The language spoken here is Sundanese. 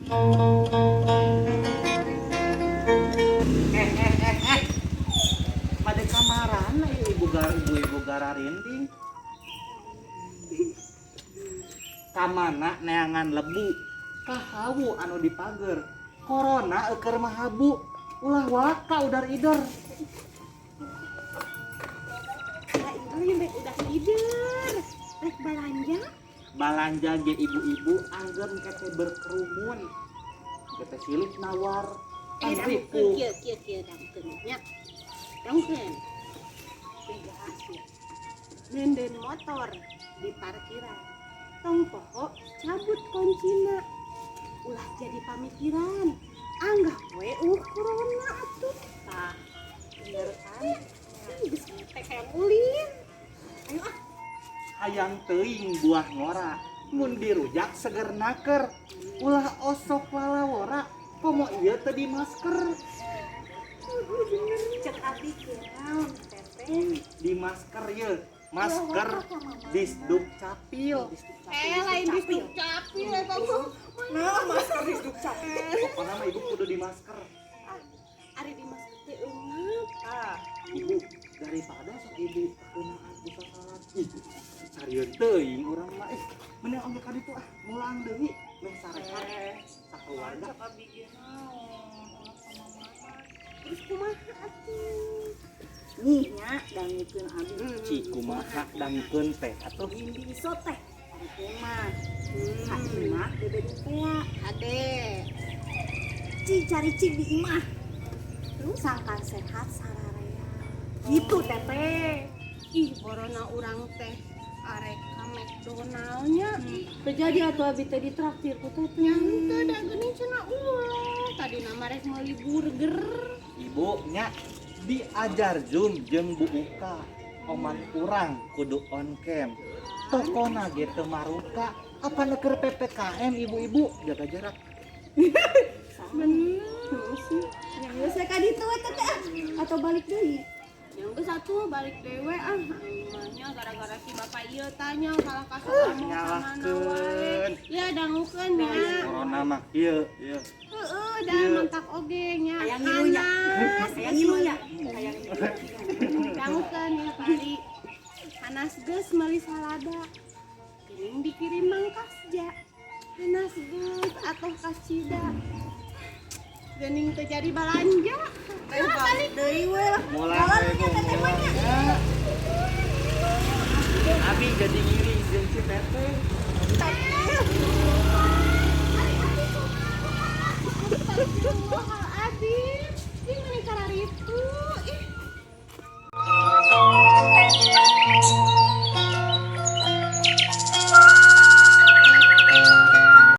Eh eh eh eh. Pada kamarana ya ibu gar ibu-ibu gararinding? Kamana neangan lebu? Ka hawu anu dipager. Corona eueur mahabu. Ulah waka udar ider. Ya itu rek udah ider. Rek balanja. Balanja ge ibu-ibu angger kete berkerumun. Kete silih nawar. Eh, Ripuh. kieu kieu kieu, dangukeun nya. Dangukeun. Beda ya. Nenden motor di parkiran. Tong poho cabut kuncina. Ulah jadi pamikiran. Anggap we corona atuh. Tah, bener kan? Ih, geus teh kayak ulin. Ayo ah. Hayang teuing buah ngora mun dirujak seger naker. Ulah osok lalawora komo ieu teu di masker. Cek abi kunaon, Teteh? Di masker ye, masker Disduk Capil. Eh, lain Disduk Capil eta mah. Nah, masker Disduk Capil. Pokoknya mah ibu kudu di masker. Ari di masker teh eungap. Ah, Ibu, daripada sok ibu keunaan ku sasalat, ih, sarieun teuing urang mah. Ih, mending oge ka ditu ah, mulang deui meh sarehat eh, sakeluarga. Cek abi ge naon, ulah ka mamana. Terus kumaha atuh? Nih nya, dangukeun abi. Ci, kumaha dangukeun teh atuh? Mimpi iso teh. Ari teh mah. Ka imah bebe teh. Ade. Ci cari cik di imah. Sangkan sehat sararea. Gitu, Teteh. Ih, borona urang teh arek ka McDonald-nya. Terjadi atuh abi teh ditraktir ku Teteh. Nya henteu da geuning cenah ulah. Tadi nama rek meuli burger. Ibu nya diajar Zoom jeung Bu Uka. Oman urang kudu on cam. Tokona ge teu maruka. Apa neker PPKM, ibu-ibu jaga jarak. Bener sih. Yang geus we ka ditu we, Teteh, ah. Atau balik deui. Yang geus atuh balik dewe ah. Namanya gara-gara si bapak ieu tanya kalah ka kamu Nyalahkeun. Wae. Ya dangukeun nya. Corona mah ieu ieu. Heeh, da Ieu. mantak oge nya. Hayang ngilu nya. Hanas. Hayang ngilu nya. Hayang ngilu. Dangukeun ya tadi. Hanas geus meuli salada. Geuning dikirim mangkasja. Hanas geus atuh kasida. Geuning teu jadi balanja. Ayo balik deui we lah. Mulang Jalan we, nya, Bu, Teteh mah nya. mulang nya. Abi jadi ngiring jeung si Teteh. Astagfirullahaladzim. Ini meni kararitu.